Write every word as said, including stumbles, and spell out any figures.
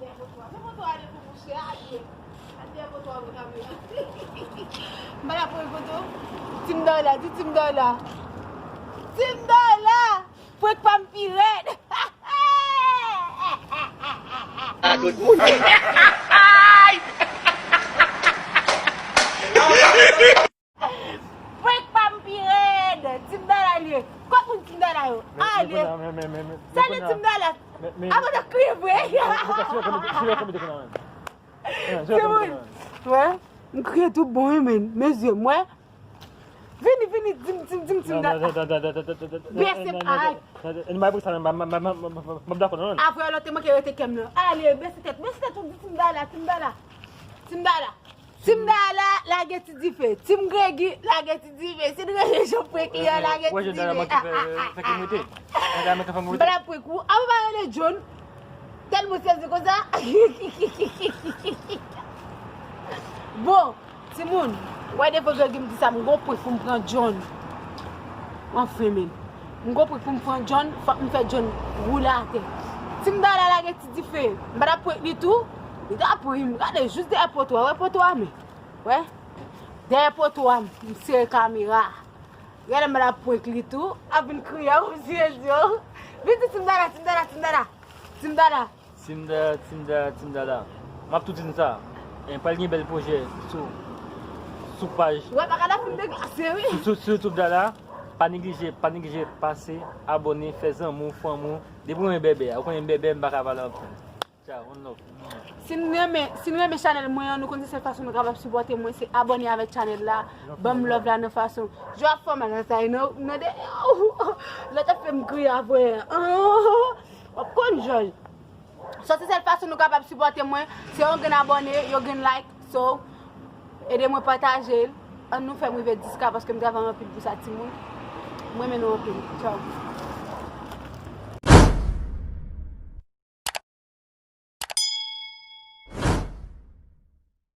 Dèyè poto a. Men poto a de pou mouche, ale. Al dèyè poto a pou kamera. M pa la pou poto. Team Dòla, di Team Dòla. Team Dòla! Prank pa m pi rèd. A tout moun. Prank pa m pi rèd. Team Dòla li ye. Kot moun Team Dòla yo? Ale. Salut Team Dòla. Men, men, Apa w ap kriye vre? Timoun, wè, m kriye tout bon, wi, men. Men zye m, wè. Vini, vini, di m, di m, di m, di m, da. Bese, ay. M pa pou sa, m ap dakò, non. Apre, lòt te manke rete kè m nan. Ale, bese tèt, bese tèt, ou di Timbala, Timbala. Timbala. Timbala, lage ti dife. Tim Gregi, lage ti dife. Si n rele Jean Pweki an, lage ti dife. Wè, Jean Dara manke fè, fè ke m rete. Jean Dara manke fè m rete. M pa la pwek ou. A, ou pa rele John. Tèlman sezi konsa. Bon, timoun, wè depi Gregi m di sa, m gon pwek pou m pran John. Anfen, men. M gon pwek pou m pran John, fòk m fè John woule atè. Timbala lage ti dife. M pa ta pwek li tou. Li ta pran m. Gade, jis dèyè poto a. Wè poto a, men. Wè. Dèyè poto a, m sere kamera. Gade, m pa ta prank li tou. Ap vin kriye, ou serye. Vin di Timbala, Timbala, Timbala. Timbala. Timbala, Timbala, Timbala. M ap tou di n sa. En, pral gen bèl pwojè sou, sou paj. Wè, pa ka la fin deglase, wi. Sou, sou, sou YouTube Dala. Pa neglije, pa neglije pase, abòne, fè zanmi w, fanmi w. Depi w renmen bèbè, ou konnen bèbè, m pa ka pale anpil. Ciao, one love. Si n renmen, si n renmen chanèl mwen an, nou konn se sèl fason nou kapab sipòte mwen, se abòne avèk chanèl la, ban m love la nan fason. Jwa fò mal nan sa, non, non, de, lè t ap fè m kriye apre. W ap konn jòj. So, se sèl fason nou kapab sipòte mwen, se yon grenn abòne, yon grenn like. So, ede mwen pataje l. Ann nou fè m rive dis K paske m travay anpil pou sa, timoun. M renmen nou anpil. Ciao.